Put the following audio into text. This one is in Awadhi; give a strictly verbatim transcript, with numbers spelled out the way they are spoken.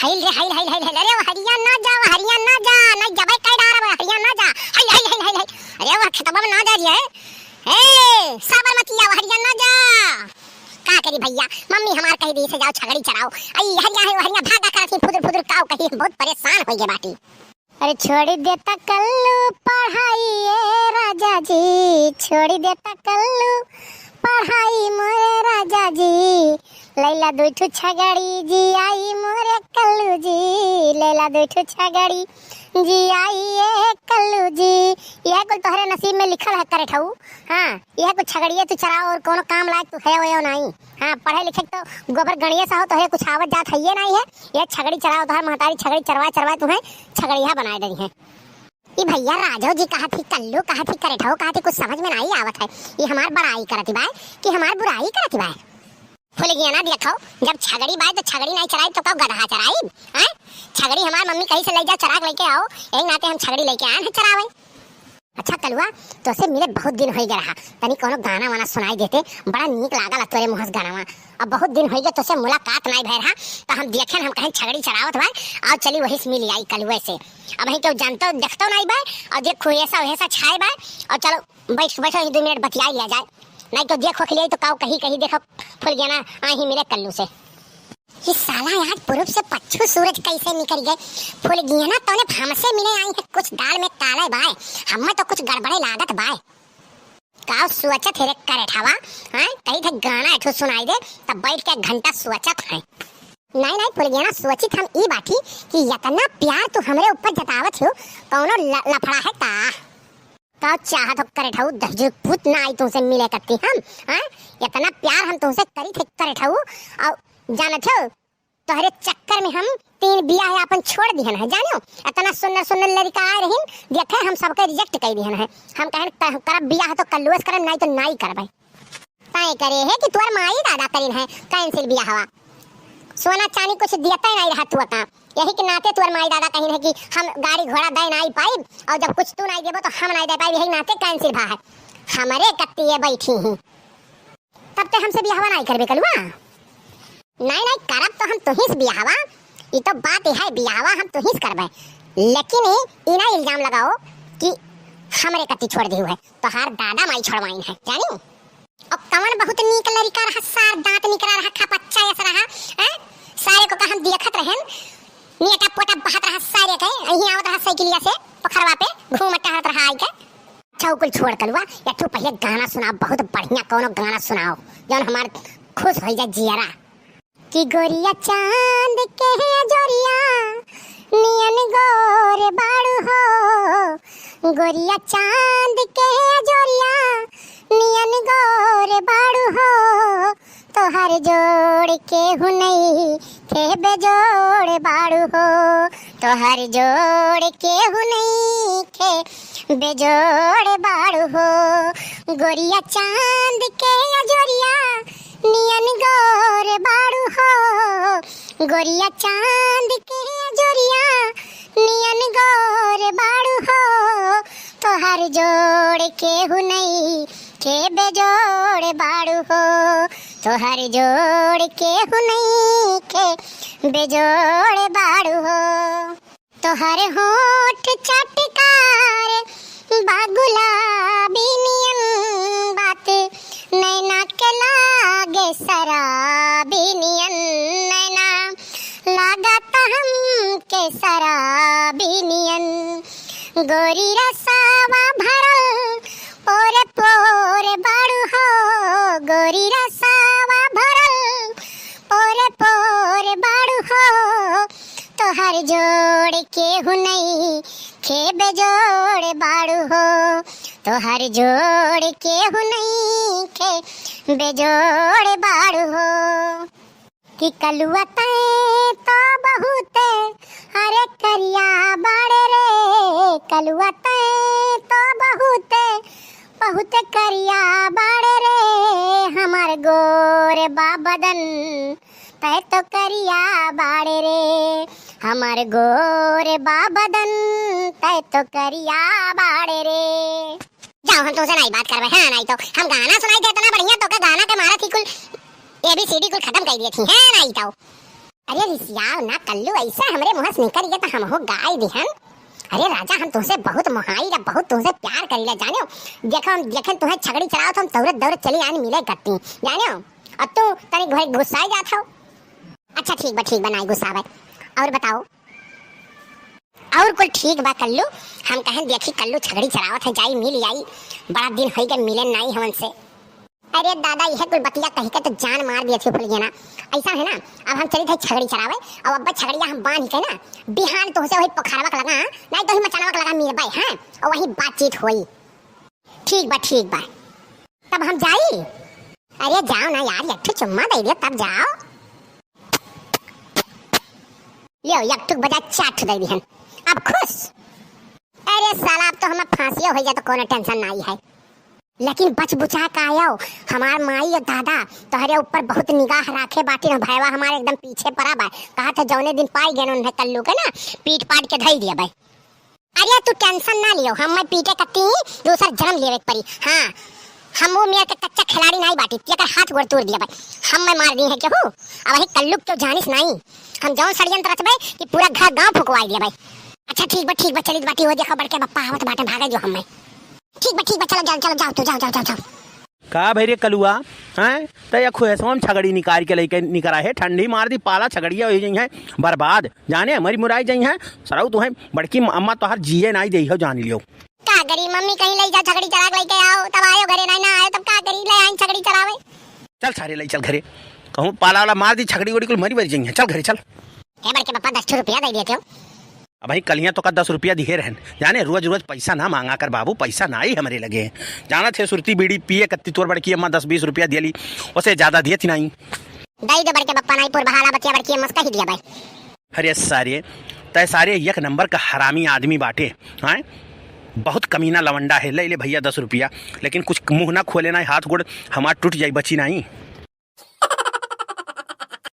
हइल रे, हइल, हइल, हइल, हइल, अरे वहरिया ना जा, वहरिया ना जा, नहीं जबै कह डारा, वहरिया ना जा, हइल, हइल, हइल, हइल, हइल, अरे वह खेतवा में ना जा रे, ए, साबरमतिया, वहरिया ना जा। का करी भइया, मम्मी हमार कहि दी से जाओ छगड़ी चराओ, अई हरिया है, वहरिया भागा करत ही फुदुर फुदुर, काव कही, हम बहुत परेशान होइ गए बाटी। अरे छोड़ी देता कल्लू पढ़ाई ए राजा जी, छोड़ी देता कल्लू पढ़ाई मोरे राजा जी। लैला दुई ठो छगड़ी जी आई मोरे कल्लू जी, लैला दुई ठो छगड़ी जी आई ए कल्लू जी। यह कुल तोहरे नसीब में लिखल है करे ठऊ। हाँ, यह कुछ छगड़िए तू चराओ और कोनो काम लायक तू है वयो नाई। हाँ, पढ़े लिखे तो गोबर गणिये सा हो, तोहरे कुछ आवत जात हइये नाई है। यह छगड़ी चराओ, तोहर महतारी छगड़ी चरवा चरवा तुम्हें छगड़िया बनाए डरी है। ई भइया राजो जी कहत ही, कल्लू कहत ही, करेठऊ कहत ही, कुछ समझ में नाई आवत है। ई हमार बड़ाई करत ही बाय कि हमार बुराई करत ही बाय? फुलगियाना देखो, जब छगड़ी बाय तो छगड़ी नाई चराई तो का गदहा चराई? हैं? छगड़ी हमार मम्मी कहीं से ले जा चराग लेके आओ, यही नाते हम छगड़ी लेके आए हैं चरावे। अच्छा कलुआ, तोसे मिले बहुत दिन होइ गए रहा, तनी कोनो गाना वाना सुनाई देते, बड़ा नीक लागल तोरे मुँह से गाना। अब बहुत दिन होइ गए तोसे मुलाकात नाई भय रहा, तो हम देखेन, हम कहेन छगड़ी चरावत बा, आओ चली वही से मिली आई कलुए से। अब ही केहू जानतो देखतो नाई बा, और जे खुएसा उहेसा छाए बा, और चलो बैठ बैठो ही दो मिनट बतियाई लिया जाए, नाई तो देखो खिलियाई तो काऊ कही कही देखो फुलगियाना आई ही मिले कल्लू से। ये साला आज पूरब से पच्छू सूरज कैसे निकल गए? फुलगियाना तौने हमसे मिले आई है, कुछ दाल में काले बाय, हमें तो कुछ गड़बड़े लागत बाय। काव सोचत है रे करेठवा, हैं? कही थे गाना एठो सुनाई दे, तब बैठ के घंटा सोचत है। नहीं, नहीं, फुलगियाना सोचित हम ई बाटी कि इतना प्यार तू हमरे ऊपर जतावत हो, कौनो ल-, लफड़ा है का? का चाहत हो करेठऊ, दहिजू पूत ना आई तुमसे मिले करती हम, हैं? इतना प्यार हम तुमसे करी थे करेठऊ, और जानत हो, तोहरे चक्कर में हम तीन बियाह आपन छोड़ दिहन है, जानियो? इतना सुंदर सुंदर लड़का आए रहिन, देखे हम सबके reject कर दिहन है। हम कहन क-, करब बियाह तो कल्लुए से करब, नाई तो नाई करबे। तय करे है कि तोर माई दादा करिन है cancel बियाहवा। सोना चांदी कुछ दियते नाई रहा तू का, यही के नाते तोर माई दादा कहिन है कि हम गाड़ी घोड़ा दे नाई पाइब, और जब कुछ तू नाई देबो तो हम नाई दे पाइब, यही नाते cancel भा है। हमरे कत्ती ये बैठी ही। तब ते हमसे बियाहवा नाई करबे कलुआ? नाई, नाई, करब तो हम तुहिस बियाहवा, ई तो बात है, बियाहवा हम तुहिस करबे, लेकिन ई, ई ना इल्जाम लगाओ कि हमरे कत्ती छोड़ दिहु है, तोहार दादा माई छोड़वाइन है, जानी? और कवन बहुत नीक लड़का रहा, सार दांत निकरा रहा, खपच्चा ऐसा रहा, हैं? सारे को का हम देखत रहन, नेटा पोटा बहत रहा सारे के, यहीं आवत रहा साइकिलिया से, पोखरवा पे घूमत टहरत रहा आई के। चौकुल छोड़ कलुआ, या तू पहले गाना सुनाओ, बहुत बढ़िया कौनो गाना सुनाओ, जौन हमार खुश होइ जा जियरा। कि गोरिया चांद के अजोरिया नियन गोर बाड़ू हो, गोरिया चांद के अजोरिया नियन गोर बाड़ू हो, तोहर जोड़ केहू नइखे बेजोड़ बाड़ू हो, तोहर जोड़ केहू नइखे बेजोड़ बाड़ू हो। गोरिया चांद के अजोरिया नियन गोर बाड़ू हो, गोरिया चांद के अजोरिया नियन गोर बाड़ू हो, तोहर जोड़ केहू नइखे बेजोड़ बाड़ू हो, तोहर जोड़ केहू नइखे बेजोड़ बाड़ू हो। तोहर होठ चटकार बा गुलाबी नियन, बात नैना के लागे शराबी नियन, नैना लागत हमके शराबी नियन। गोरी रसावा भरल पोरे पोरे बाड़ू हो, गोरी रसावा भरल पोरे पोरे बाड़ू हो, तोहर जोड़ केहू नइखे बेजोड़ बाड़ू हो, तोहर जोड़ केहू नइखे बेजोड़ बाड़ू हो। कि कलुआ तैं तो बहुते, अरे करिया बाड़े रे, कलुआ तैं तो बहुते, बहुते करिया बाड़े रे, हमार गोर बा बदन, तैं तो करिया बाड़े रे, हमार गोर बा बदन, तैं तो करिया बाड़े रे। जाओ, हम तुमसे नाई बात करबे, हाँ, नाई तो हम गाना सुनाई दे इतना बढ़िया, तो का गाना के मारत ही कुल A B C D कुल खत्म कर दिए थी, हैं, नाई तो। अरे रिसियाओ ना कल्लू, ऐसा हमरे मुँह से निकल गया तो हमहू गाय दिहन। अरे राजा, हम तुहसे बहुत मोहाई ला, बहुत तुहसे प्यार करीला, जानेउ। देखो, हम देखेन तुहे छगड़ी चलावत, हम दौड़त दौड़त चली आन मिले करती, जानेउ। अब तू तनी घोड़े गुस्साए जात हो। अच्छा ठीक बा, ठीक बा, नाई गुस्सावे। और बताओ? और कुल ठीक बा कल्लू, हम कहेन देखी कल्लू छगड़ी चलावत है, जाई मिल आई, बड़ा दिन होई गए मिले नाई हमन से। अरे दादा, यह कुल बतिया कही के तो जान मार दिया थी फुलगेना। ऐसा है ना, अब हम चली थे छगड़ी चरावे, और अब छगड़िया हम बांध के ना, बिहान तुहसे वही पोखरवा के लगा, नहीं तो वही मचानवा के लगा मिलबे, हैं, और वही बातचीत होई। ठीक बा, ठीक बा, तब हम जाई। अरे जाओ ना यार, एक ठो चुम्मा दे दियो तब जाओ। लियो, एक ठो बजाय चार ठो दे दिहन, अब खुश। अरे साला, अब तो हमें फांसियो हो जाए तो कोनो टेंशन नहीं है। लेकिन बच बुचा का आयो, हमार माई और दादा तोहरे ऊपर बहुत निगाह राखे बाटिन। भैवा हमारे एकदम पीछे पड़ा बा। कहा था जौने दिन पाई गए उन्हें कल्लू के ना, पीट पाट के धई दिया भाई। अरे तू टेंशन ना लियो, हम मैं पीटे कत्ती दूसर जन्म लेवे के पड़ी। हाँ, हम वो मेर के कच्चा खिलाड़ी नहीं बाटी, तेकर हाथ गोड़ तोड़ दिया भाई। हम मैं मार दी है केहू, अब वही कल्लू के क्यों जानिस नहीं। हम जौन षड्यंत्र रचबे कि पूरा घर गांव फुकवाई दिया भाई। अच्छा ठीक बा, ठीक बा, चलित बाटी, वो देखो बड़के बप्पा आवत बाटे, भागे जो हम मैं। ठीक बा, ठीक बा, चलो जाओ, चलो जाओ, तू जाओ, जाओ, जाओ, जाओ। का भई रे कलुआ, हैं? त या खुहेसवा में छगड़ी निकाल के लइके निकरा है, ठंडी मार दी पाला, छगड़िया हो जइहैं बर्बाद, जाने मरी मुराई जइहैं, सरऊ तुहैं बड़की अम्मा तोहार जिए नाई देइहौ, जान लियो। का करी मम्मी, कहीं लई जा छगड़ी चरा के लइके आओ, तब आयो घरे नाई, ना आयो तब का करी, ले आई छगड़ी चरावे। चल सारे लई चल घरे, कहूँ पाला वाला मार दी, छगड़ी उड़ी कुल मरी मरी जइहैं, चल घरे चल। ए बड़के पापा, दस ठो रुपया दे दिए थे। अब भाई कलियाँ तो का दस रुपया दिहे रहन, जाने रोज रोज पैसा ना मांगा कर बाबू, पैसा नाई हमरे लगे। जानत है सुरती बीड़ी पिए कत्ती तोर बड़की अम्मा दस बीस रुपया दियली, उसे ज्यादा दिए थी नाई। दई दे बड़के बप्पा नाई पुर बहाला बतिया बड़की अम्मा से कही दिया भाई। अरे सारे, तय सारे एक नंबर का हरामी आदमी बाटे, हैं? बहुत कमीना लवंडा है। ले ले भैया दस रुपया, लेकिन कुछ मुँह ना खोले ना, हाथ गोड़ हमार टूट जाई, बची नाई।